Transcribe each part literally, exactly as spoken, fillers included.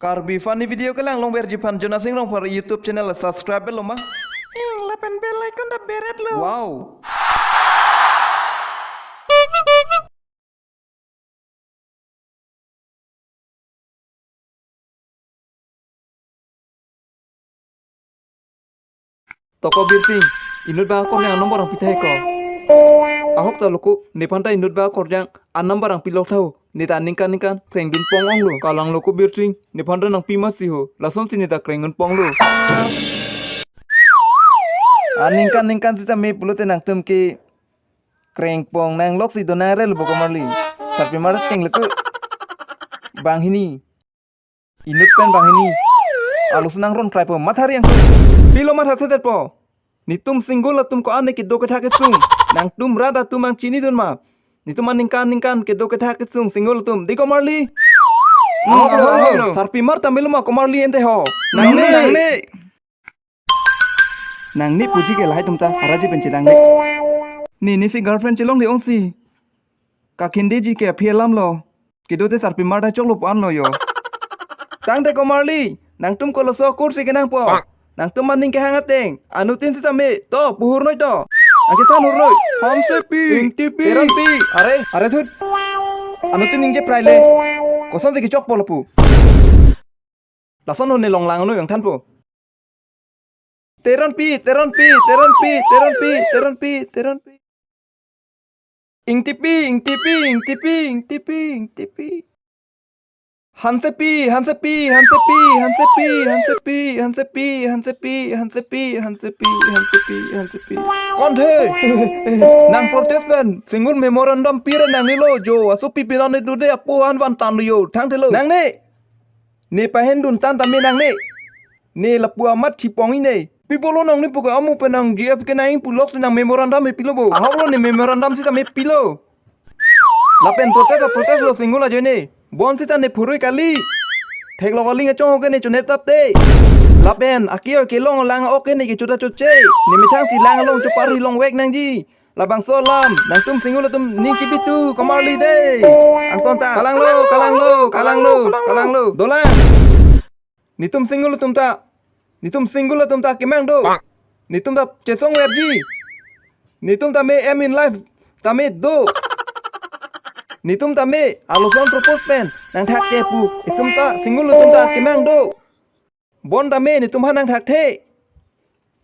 Karbi Funny Video kelang longverji aphan Jonasing Rongphar YouTube channel subscribe lo ma. Ing lapen bell icon ta beret lo. Wow. To ko Birsing, inut ba akorjang number nangpi tahai ko. Ahok ta lo ko, nephan ta inut ba akorjang a number nangpi lok tha ho. Ne ta ningkan ningkan krengdun pong ong lo. Kalang lo ko Birsing, nephan ta nangpi masi ho. Lasonsi ne ta krengdun pong lo. A ningkan ningkan sitame pulote nangtum ke kreng pong nanglok si do nangre lo bo Komarli. Sarpimar ateng lo ko. Banghini. Inut pen banghini. Alusun nangron krai po matha riang ko. Pilo matha thedet po. Netum single atum ko-an ne kedo kethak kesung. Nangtum rat atum nangchinidun ma. Netum aningkan ningkan kedo kethak kesung single atum. Dei Komarli. Hmm, ahok lo, ahok lo, ahok lo. Sarpimar ta melo ma Komarli ente ho. Nangne, nangne. Nangne puji ke lahai atum ta, araji pen chelang le. Ne, nesi girlfriend chelongle ongsi. Kakhindeji ke aphi alam lo. Kedo te sarpimar ta choklo pu-an lo yo. Tangte Komarli, nangtum koloso kursi kenang po. Nangtum aning kehang ateng, anuttin sitame, to, puhur noi to. Angke than hur noi. Hansepi, Ingtipi, Teronpi, are, are thut. Anuttin ningje prai le. Kosonsi kechok po lapu. Lason ho ne longlang noi yang than po. Teronpi, Teronpi, Teronpi, Teronpi, Teronpi, Teronpi. Ingtipi, Ingtipi, Ingtipi, Ingtipi, Ingtipi. Hansepi, Hansepi, Hansepi, Hansepi, Hansepi, Hansepi, Hansepi, Hansepi, Hansepi, Hansepi, Hansepi. Konthe. Nang protest pen single memorandum pire nangne lo jo. Aso pipiran itu de apo an van tan yo. Thangthe lo. Nangne. Ne pahendun tan tame nangne. Ne lapu amat chipong ine. Pi pulo nangne puke amu pen nang G F ke nang pulok si nang memorandum e pilo bo. Ahok lo ne memorandum sitame pilo. Lapen protest protest lo single ajoine. Bonsita ne phurui kali. Theklok aling achong ke ne chonep tapte. Lapen akio kelong lang ok ke ne kecho ta choche. Ne methang si lang along chopar hi longvek nangji. Labangso alam, nangtum single atum ning chipitu, Komarli dei. Angton ta, kalang lo, kalang lo, kalang lo, kalang lo. Dolang. Netum single atum ta, netum single atum ta kemang do. Netum ta chesongverji. Netum tame aim in life tame do. Netum tame aluson propose pen nangthakte pu. Netum ta single atum ta kemang do. Bon tame netum ha nangthakthe.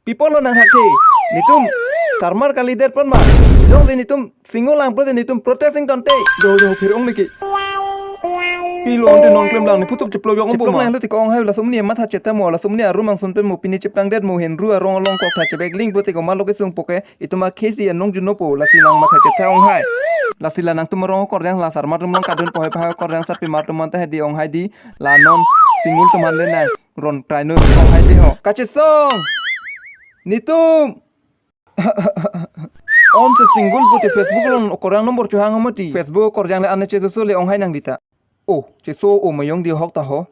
People lo nangthakthe. Netum sarmar kalidet pon ma. Jongsi netum single lang pulote netum protest ingtonte. Jo jo phir ong niki. Pilo ante non klem lang ne phutup chiplok yong bo ma. Chiplok lang lo ti ko-onghai, laso amonit matha chetha mo, laso amonit arum angsun pen mo, pini chiplangdet mo, henru arong along kok tha chebek ling pulote komat lo kesung puke, itum akhei si anong juno po, lasi nang matha chetha onghai. Lasi la nangtum arong akorjang la sarmar atum along kadun pohai pahai akorjang sarpimar atum anta hedi onghai di, la non single atum han le nangron prai noi onghai di ho. Kachesong. Netum. Om se single pulote Facebook along akorjang number chohang mati. Facebook akorjang le ane cheso le onghai nang di ta. Oh, cheso o mayong di ahok ta ho.